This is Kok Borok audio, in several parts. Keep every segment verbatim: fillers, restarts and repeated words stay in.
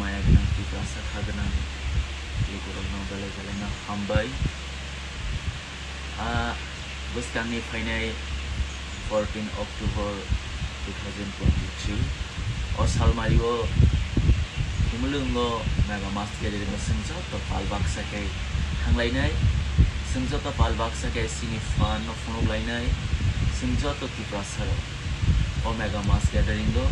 Maya gwnang Tiprasa kha gwnang lukurokno belai belaino hambai. A bwskangni phainai fourteen October two thousand twenty-three o salmario Khumulwngo Mega Mass Gathering o chwng joto pal baksa khe thanglainai, chwng joto pal baksa khe chini phan no phunuk lainai, chwng joto Tiprasa rok o Mega Mass Gathering o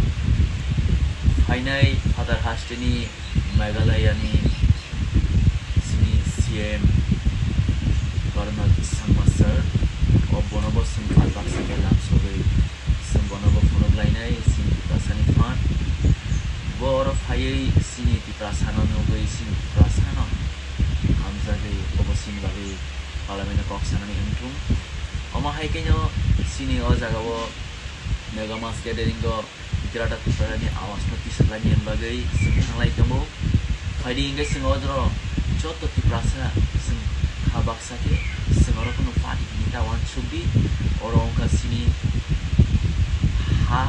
phainai Father Hasteni Meghalaya ni chini C M Conrad Sangma sir, o bono bo chwng pal baksa khe lamsogwi chwng bono bo phunuk lainai chini Tiprasa ni phan. Bo oro phaiwi chini Tiprasa no nugwi chini Tiprasa no hamjagwi obo chini bagwi Parliament o kok sanani wngthung. Omo hai khe no chini o jaga o Mega Mass Gathering o Greater Tipraland ni awaaz no tisajlai ni bagwi chwng thanglai tongo. Phaidi hingke chwng o jora joto Tiprasa chwng kha baksa khe chwng oro kunu party hini ta uansuk di. Oro wngkha chini ha,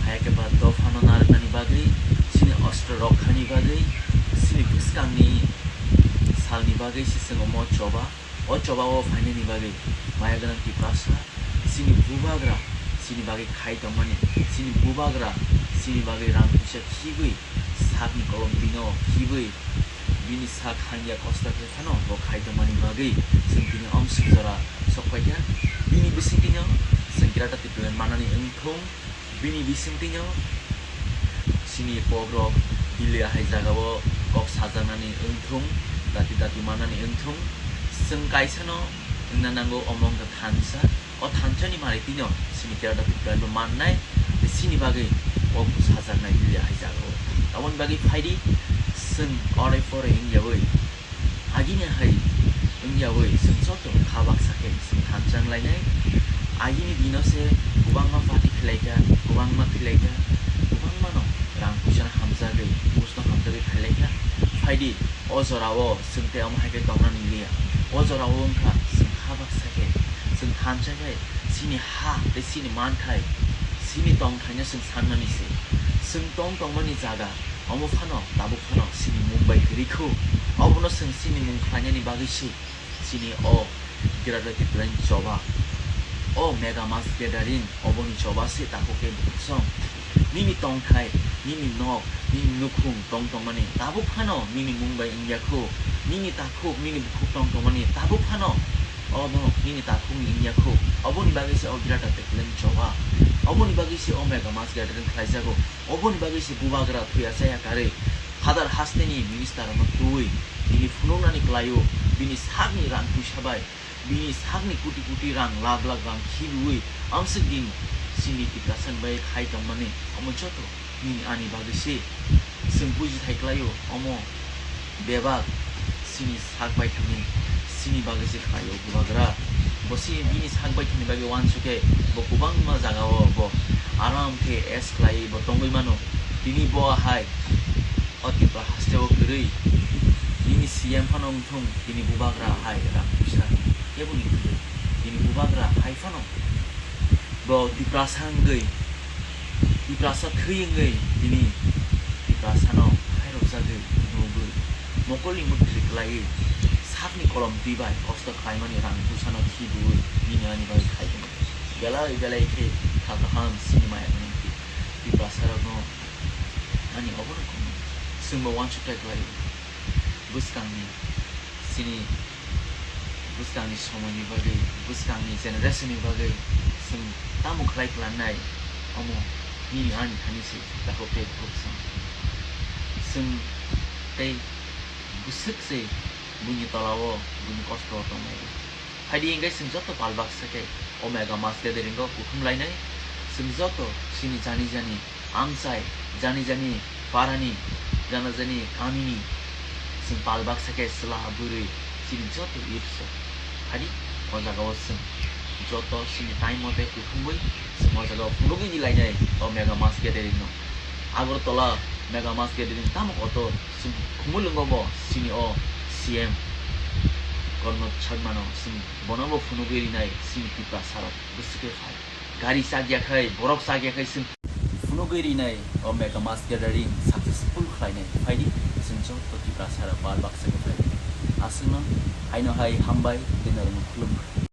haya khe ba dopha no narwknani bagwi, chini ostro rokha ni bagwi, chini bwskang ni sal ni bagwi se chwng omo choba. O choba o phainani bagwi maya gwnang Tiprasa, chini bubagra chini bagwi khai tongmani, chini bubagra chini bagwi rang puisa khibwi sakni kolom tino khibwi bini sak hangya kosto khe phano bo khai tongmani bagwi chwng tini omswk jora sok paikha. Bini bisingtwino chwng Greater Tipraland manani wngthung. Bini bisingtwino chini kokrok Delhi hai jagao kok sajaknani wngthung, dati dati mannani wngthung. Chwng kaisano wngna nango, omo wngkha thansa. O thansani manwi twino chini Greater Tipraland bo mannai, tei chini bagwi kok sajaknai Delhi hai jagao. Aboni bagwi phaidi chwng orai porai wngyawi Agini hai wngyawi chwng joto kha baksa khe chwng thansa wnglainai. Agini dino se kwbangma party khilaikha, kwbangma khilaikha, kwbangmano rang puisano hamjagwi, buchno hamjagwi khailaikha. Phaidi o jorao chwng tei omo hai khe tongnani liya. O jorao wngkha chwng kha baksa khe chwng thansa khe chini ha tei chini manthai, chini tongthaino chwng sannani se. Chwng tong tongmani jaga Omo phano tabuk phano chini mung bai kwrwi kho. Obono chwng chini mung khlainani bagwi se chini o Greater Tipraland choba. O Mega Mass Gathering oboni choba se takhuk khe bukhuk song. Nini tongthai, nini nok, nini nukhung tong tongmani tabuk phano nini mung bai wngya kho. Nini takhuk, nini bukhuk tong tongmani tabuk phano obo nini takhukni wngya kho. Oboni bagwi se o Greater Tipraland choba. Oboni bagwi se o Mega Mass Gathering khlaijago. Oboni bagwi se bubagra thwi achai akarwi Father hasteni minister rokno twiwi bini phunuknani kwlaio, bini sakni rang puisa bai, bini sakni koti koti rang, lakh lakh rang khibiwi amswk din chini Tiprasani bai khai tongmani omo joto nini ani bagwi se. Chwng bujithai kwlaio omo bebak chini sak baithangni, chini bagwi se khlaio bubagra. Bo se bini sak baithangni bagwi uansuk khe bo kwbangma jagao bo aram khe es khlaiwi bo tongwi mano. Tini bo hai o Tripura hasteo kwrwi nini C M phano wngthung, tini bubagra hai rang puisa keboni kwrwi. Tini bubagra hai phano bo Tiprasa wngwi, Tiprasa thwi wngwi tini Tiprasano khairokjagwi nugwi mokolni mwtri kwlaiwi sakni kolom twi bai kosto khlaimani rang pusano khibiwi nini ani bagwi khai tongo. Belai belai khe kha kaham sinimaya hwnwi Tiprasarokno ani obono khumui chwngbo uansukthai khlaio. Bwskangni chini bwskangni somoini bagwi, bwskangni generation ni bagwi chwng tamo khlai klanai, omo nini ani thani se takhuk tei bukhuk chwng. Chwng tei bwswk se buini tolao buini kosto tongnai. Phaidi hingke chwng joto pal baksa khe o Mega Mass Gathering o kuthum lainai. Chwng joto chini jani jani amchai, jani jani parani, jana jani kamini chwng pal baksa khe chwla bwrwi chini joto youths rok. Phaidi o jaga o chwng joto chini time mote kuthumwi chwng o jaga o phunugwi di lainai o Mega Mass Gathering no. Agartala Mega Mass Gathering tamo kotor chwng Khumulwngo bo chini o C M Conrad Sangma no chwng bono bo phunugwi rinai chini Tiprasa rok bwswk khe phai. Gari chakya khai, borok chakya khai chwng. Phunugwi rinai o mega mass gathering successful khlainai phaidi, chwng joto Tiprasa rok bar baksa khe phaidi. Aswkno haino hai hambai tei norokno khulumkha.